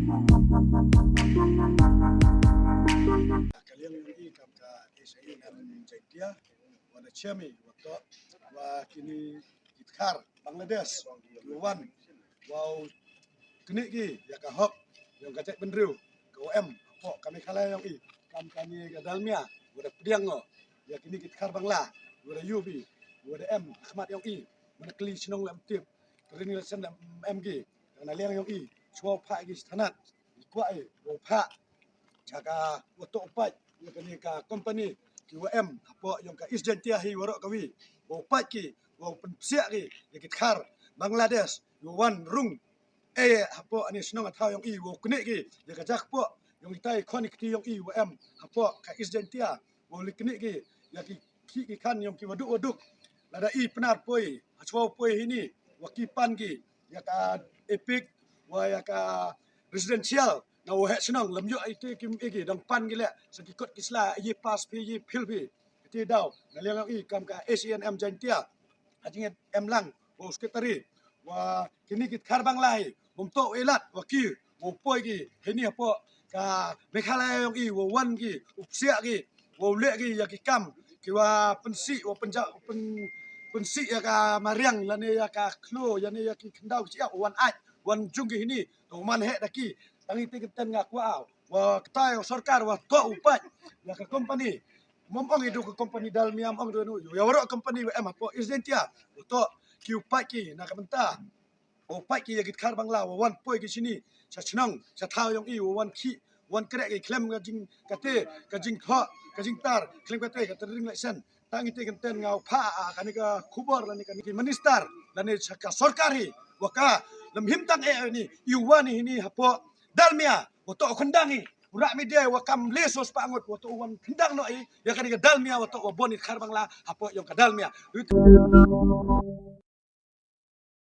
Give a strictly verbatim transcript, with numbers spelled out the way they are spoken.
Ka liang yong i kam ka S A N M Jaintia, wa da chem i, wa toh, wa kini ki dkhar Bangladesh, ki wan, wow knieh ki ya ka hok yong ka jaitbynriew, ka wa em hapoh ka Meghalaya yong i, kam kani ka Dalmia, wa da pdiang o ya kini ki dkhar Bangla, wa da yoh i, wa da em ha khmat yong i, man kylli chnong lem tip, ka ring lesen lem em ki, ka na liang yong i, chwa phah ki sthanat, i kwah i, wa phah cha ka, wa toh u pait ya kani ka company, ki wa em hapoh yong ka East Jaintia hi waroh kawi, wa pait ki, wa pynpsiah ki ya ki dkhar Bangladesh, wa wan rung e hapoh ani chnong a thaw yong i, wa knieh ki ya ka jak poh yong i tai khon i kti yong i, wa em hapoh ka East Jaintia, wa li knieh ki ya ki khih ki khan yong ki wa duk wa duk. Lada i Pnar poi, ha chwa poi hini, wa ki pan ki ya ka EPIC, wa ya ka residential, na wa heh chnong, lem yoh i te kim e ki, dang pan ki leh sa ki kot ki sla, ye pass phi, ye fill phi. Kti daw na liang yong i kam ka S A N M Jaintia, ha Jingïatemlang, wa u secretary, wa kini ki dkhar Bangla hi, bym toh u elat, wa ki, wa poi ki hini hapoh ka Meghalaya yong i, wa wan ki, u psiah ki, wa leh ki ya ki kam ki wa pynsih, wa pynja, pyn, pynsih ya ka mariang, lane ya ka khlo, lane ya ki khyndaw ki chiah, wan ait, wan jung ki hini, to man heh da ki. Tang i te kynten nga kwah, wa ktai u sorkar wa toh u pait ya ka company. Mom ong i du ka company Dalmia, mom ong du nu, ya waroh company wa em hapoh East Jaintia, wa toh ki u pait ki na ka bynta, wa pait ki ya ki dkhar Bangla, wa wan poi ki chini cha chnong cha thaw yong i, wa wan khih, wan kreh ki khlem ka jing kate, ka jingthoh, ka jingtar, khlem kate ka tring lesen. Tang i te kynten nga u phah a kani ka khubor, lane kani ki minister, lane cha ka sorkar hi, wa ka lem him tang e ni, i wan hini hapoh Dalmia, wa toh u khyndang i, u rah media wa kam le so spah ngut, wa toh u wan khyndang noh i ya kani ka Dalmia, wa toh wa bon i dkhar Bangla hapoh yong ka Dalmia.